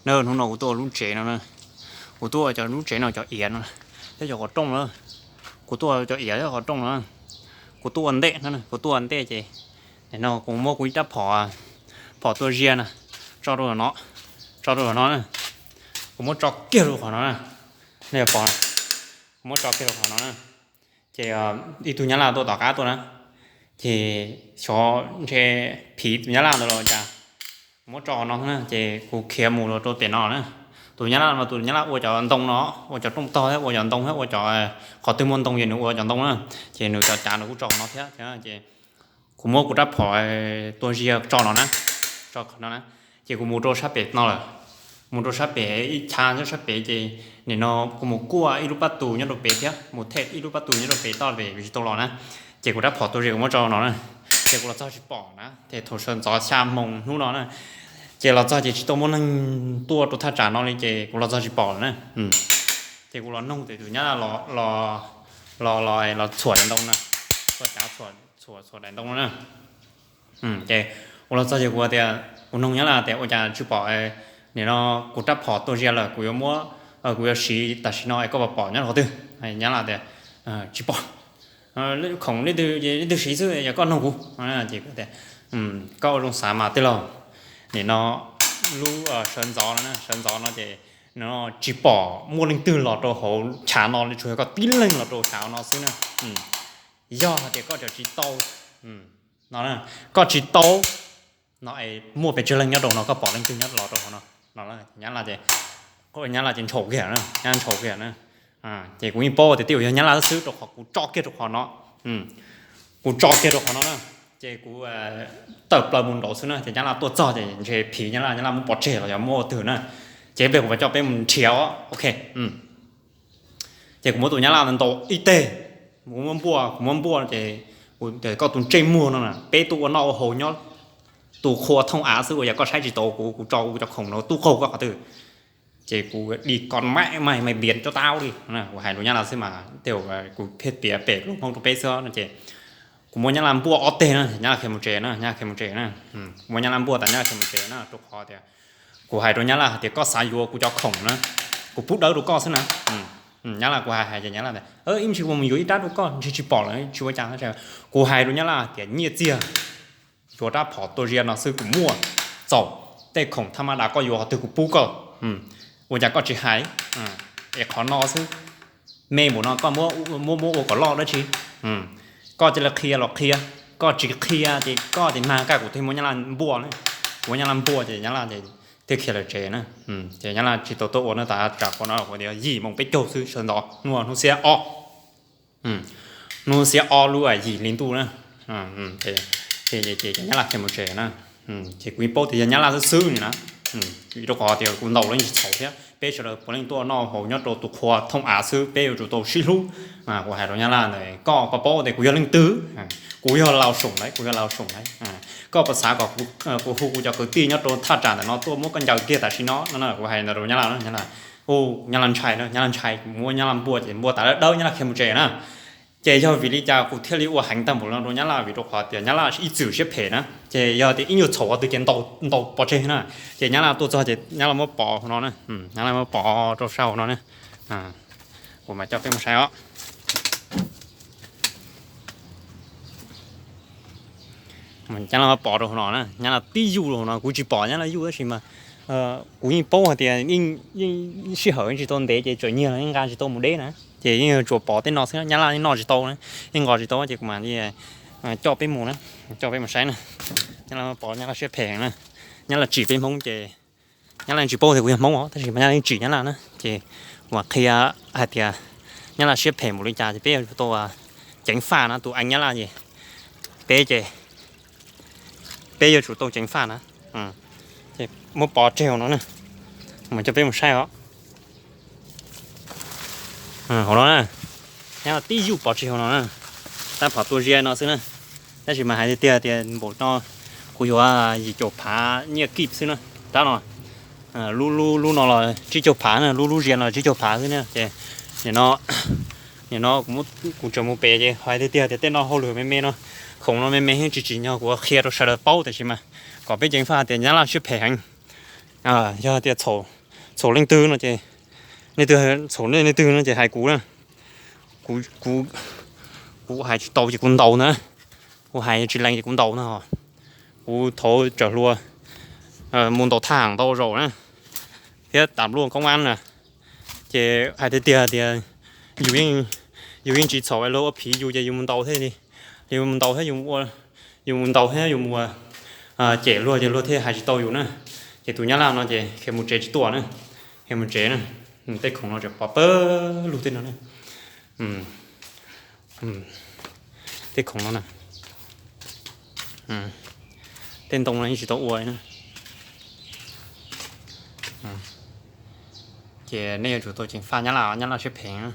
Hnub no kuv tuaj ua lub tsev no na, kuv tuaj ua cov lub tsev no cov iav no thiab cov qhov rooj na, kuv tuaj ua cov iav thiab qhov rooj no, kuv tuaj ua ntej no, kuv tuaj ua ntej ces no kuv muab kuv ib rab phom, phom tua zia na, tso rau no, tso rau no na, kuv muab tso kiag rau qhov no na, nej pom, kuv muab tso kiag rau qhov no na, ces ib tug nyab laj tuaj tom qab tuaj na, ces xyov ntshe phiv tus nyab laj ntawd los cas, kuv muab tso qhov no na ces kuv khiav mus rau pem no na. Tus nyab laj no tus nyab laj ua cov ntoo no, ua cov rooj tog thiab ua cov ntoo thiab ua cov, qhov twg muaj ntoo ces nws ua cov ntoo na, ces nws cov cav nws kuj tso qhov no thiab ces kuv muab kuv rab phom tua zia tso no na, tso qhov no na, ces kuv mus rau sab pem no lawm, mus rau sab pem ib chav nyob sab pem ces nim no kuv mus kuaj ib lub pab tus nyob rau pem thiab mus them ib lub pab tus nyob rau pem toj pem tsis tau los na, ces kuv rab phom tua zia kuv muab tso no na, ces kuv los txog tsis pom na ces thaum sawv ntxov xya moos hnub no na, ces los txog ces tsis tau muaj neeg tuaj rau thaj tsam no li ces kuv los txog tsis pom lawm na. Ces kuv los noog tus nyab laj los, los, los txhuam daim ntoo na, txhuam cav, txhuam daim ntoo no na. Ces kuv los txog ces kuv tias, kuv noog nyab laj tias ua cas tsis pom, nim no kuv rab phom tua zia lawm kuv yuav muab, kuv yuav siv tam sim no es koj puas pom nyob qhov twg? Nyab laj tias tsis pom, khoom leej twg siv xwb yog koj noog kuv. Ces kuv tias koj ua zoo xav mas tij laug, nim no lub sawv ntxov no, sawv ntxov no ces tsis pom muaj leej twg los rau hauv chav no li, tsuas yog koj tib leeg los rau chav no xwb na. Yog hais tias koj tseem tsis tau no, koj tsis tau no es muaj pes tsawg leej nyob rau no, koj pom leej twg nyob los rau hauv no no? Nyab laj ces, nyab laj ces ntshaus kiag, nyab laj ntshaus kiag na. Ces kuv yeej paub tias twb yog nyab laj xwb rau qhov kuv tso kiag rau qhov no, kuv tso kiag rau qhov no na, ces kuv tawm plaws mus nraud xwb na ces nyab laj tuaj txog ces ntshe phiv nyab laj, nyab laj muab pov tseg los yog muab ua twg na, ces ib pliag kuv mam coj peb mus nrhiav os, ok. Ces kuv muab tus nyab laj ntaus ib teg, kuv muab npuaj, kuv muab npuaj ces, koj tus ntsej muag no na, peb tuaj ua noj ua haus nyob tus qhua thooj av xwb ua cas koj saib tsis taus kuv, kuv tso kuv cov khoom no tuaj qaug koj qhov twg? Ces kuv di koj maim maim maim npias cov tau li, kuv hais rau nyab laj xwb mas tej zaum kuv pheej piav pem lus Hmoob rau peb xwb no ces kuv muab nyab laj npuaj ob teg na, nyab laj khiav mus tsev na, nyab laj khiav mus tsev na. Kuv muab nyab laj npuaj tas nyab laj khiav mus tsev na, rau qhov tias kuv hais rau nyab laj hais tias koj xav yuav kuv cov khoom na, kuv pub dawb rau koj xwb na. Nyab laj, kuv hais hais ces nyab laj tias ib ntsis kuv mus yuav ib rab rau koj, ntshe tsis pom lawm tsis ua cas. Kuv hais rau nyab laj tias nyiaj txiag yuav rab phom tua zia no xwb kuv muaj, txaus, tej khoom thaj mab das koj yuav qhov twg kuv pub koj. Ua cas koj tsis hais? Es qhov no xwb, me npaum no koj muab, muab muab ua kom loj dab tsi? Koj cia li qhia los qhia, koj tsis qhia ces koj ces mag kaj kuv thiaj muab nyab laj npuaj na. Kuv muab nyab laj npuaj ces nyab laj thiaj khiav lawm tsev na. Ces nyab laj tsis tau tuaj ua na, tas tsam qhov no kuv tias yim moos peb caug xwb sawv ntxov hnub, hnub xiab ob, hnub xiab ob lub yim hli ntuj na. Ces nyab laj khiav mus tsev na. Ces kuv yeej paub tias yog nyab laj xwb xwb li na, vim rau qhov tias kuv ntaus los yeej tsis txhaum thiab, peb sawv daws puav leej tuaj noj haus nyob rau tus qhua thooj av xwb, peb yuav tsum tau sib hlub. Kuv hais rau nyab laj ntawd, koj puas paub tias kuv yog leej twg? Kuv yog Lau Soom lauj, kuv yog Lau Soom lauj. Koj puas xav kom kuv hu kuv cov kwv tij nyob rau thaj tsam ntawm no tuaj muab koj ncaws kiag tam sim no no? Kuv hais ntawd rau nyab laj, nyab laj ntshai, nyab laj ntshai, kuv muab nyab laj npuaj ces npuaj tas dawb dawb nyab laj khiav mus tsev na. Ces yog vim li cas kuv thiaj li ua heev tag npaum no rau nyab laj? Vim rau qhov tias nyab laj ib txwm siab phem na, ces yog tias ib nyuag txhaum qhov twg ces ntaus pov tseg na. Ces nyab laj tuaj txog ces nyab laj muab pov hauv no na, nyab laj muab pov rau sab hauv no na. Kuv mam coj peb mus saib os. Nyab laj muab pov rau hauv no na, nyab laj tib yuj rau hauv no, kuv tsis pom nyab laj yuj tab sis mas kuv yeej paub hais tias yeej sij hawm yeej tsis tau ntev ces txawm nyiag los yeej nqa tsis tau mus deb na. Ces yeej tsuas pov tej no xwb, nyab laj yeej noj tsis tau na, yeej nqos tsis tau ces kuv mam li coj peb mus na, coj peb mus saib na. Nyab laj muab pov, nyab laj siab phem na. Nyab laj tsim peb Hmoob ces nyab laj yeej tsis paub tias kuv yog Hmoob os, tab sis mas nyab laj yeej tsim nyab laj na. Ces kuv mam qhia hais tias nyab laj siab phem npaum li cas ces peb yuav tsum tau ceev faj na, tus eev nyab laj ces peb ces peb yuav tsum tau ceev faj na. Ces muab pov tseg hauv no na, mam coj peb mus saib os. Hauv no na, nyab laj tib yuj pov tseg hauv no na, rab phom tua zia no xwb na. Tab sis mas hais tiag tiag tias npaum no kuv yuav yim caum phav nyiaj kib xwb na, rab no. Lub, lub no los tsib caug phav na, lub, lub zia no tsib caug phav xwb na. Ces nim no, nim no kuv tseem mus pem ces hais tiag tiag tias tej no hauj lwm me me no, khoom no me me heev tsis tsim nyog kuv qhia rau sawv daws paub, tab sis mas kom peb ceev faj tias nyab laj siab phem heev. Yog tias txhaum txhaum leej twg no ces, nej twg txhaum nej leej twg no ces hais kuv na. Kuv, kuv, kuv hais tsis tau ces kuv ntaus na. Kuv hais tsis lees ces kuv ntaus na. Kuv thaum tsawm hluas mus ntaus thaj ham ntau zaus na, thiab tam luaj koob ab na, ces hais tiag tiag tias yus yeej, yus yeej tsis txhaum, luag ua phiv yus ces yus mus ntaus thiab li, yus mus ntaus thiab yus ua, yus mus ntaus thiab yus mus cem luag ces luag thiaj hais tsis tau yus na. Ces tus nyab laj no ces khiav mus tsev tsis tuaj na, khiav mus tsev na. Tej khoom no tseem pov pawg lug tej no na. Tej khoom no na, tej ntoo no yeej tsis tau ua na. Ces nej yuav tsum tau ceev faj nyab laj, nyab laj siab phem.